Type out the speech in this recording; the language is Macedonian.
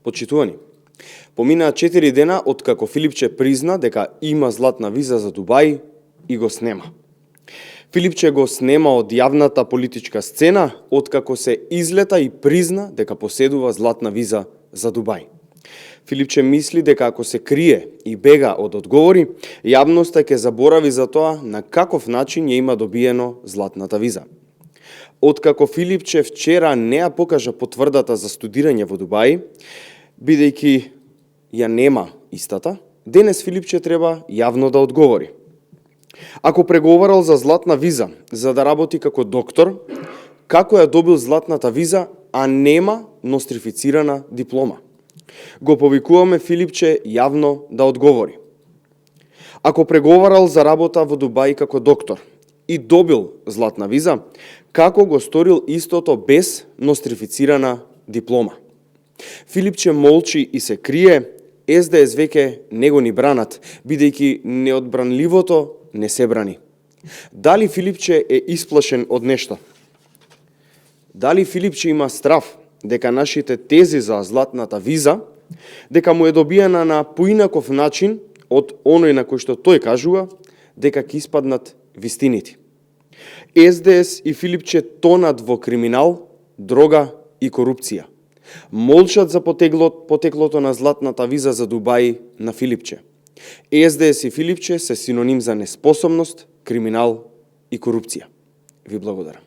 Почитувани, поминаа 4 дена од како Филипче призна дека има златна виза за Дубај и го снема. Филипче го снема од јавната политичка сцена од како се излета и призна дека поседува златна виза за Дубај. Филипче мисли дека ако се крие и бега од одговори, јавноста ќе заборави за тоа на каков начин ја има добиено златната виза. Откако Филипче вчера не ја покажа потврдата за студирање во Дубај, бидејќи ја нема истата, денес Филипче треба јавно да одговори. Ако преговарал за златна виза за да работи како доктор, како ја добил златната виза, а нема нострифицирана диплома? Го повикуваме Филипче јавно да одговори. Ако преговарал за работа во Дубај како доктор и добил златна виза, како го сторил истото без нострифицирана диплома? Филипче молчи и се крие, СДС веќе не го ни бранат, бидејќи неодбранливото не се брани. Дали Филипче е исплашен од нешто? Дали Филипче има страв дека нашите тези за златната виза, дека му е добиена на поинаков начин од оној на кој што тој кажува, дека ќе испаднат вистините? СДС и Филипче тонат во криминал, дрога и корупција. Молчат за потеклото на златната виза за Дубај на Филипче. СДС и Филипче се синоним за неспособност, криминал и корупција. Ви благодарам.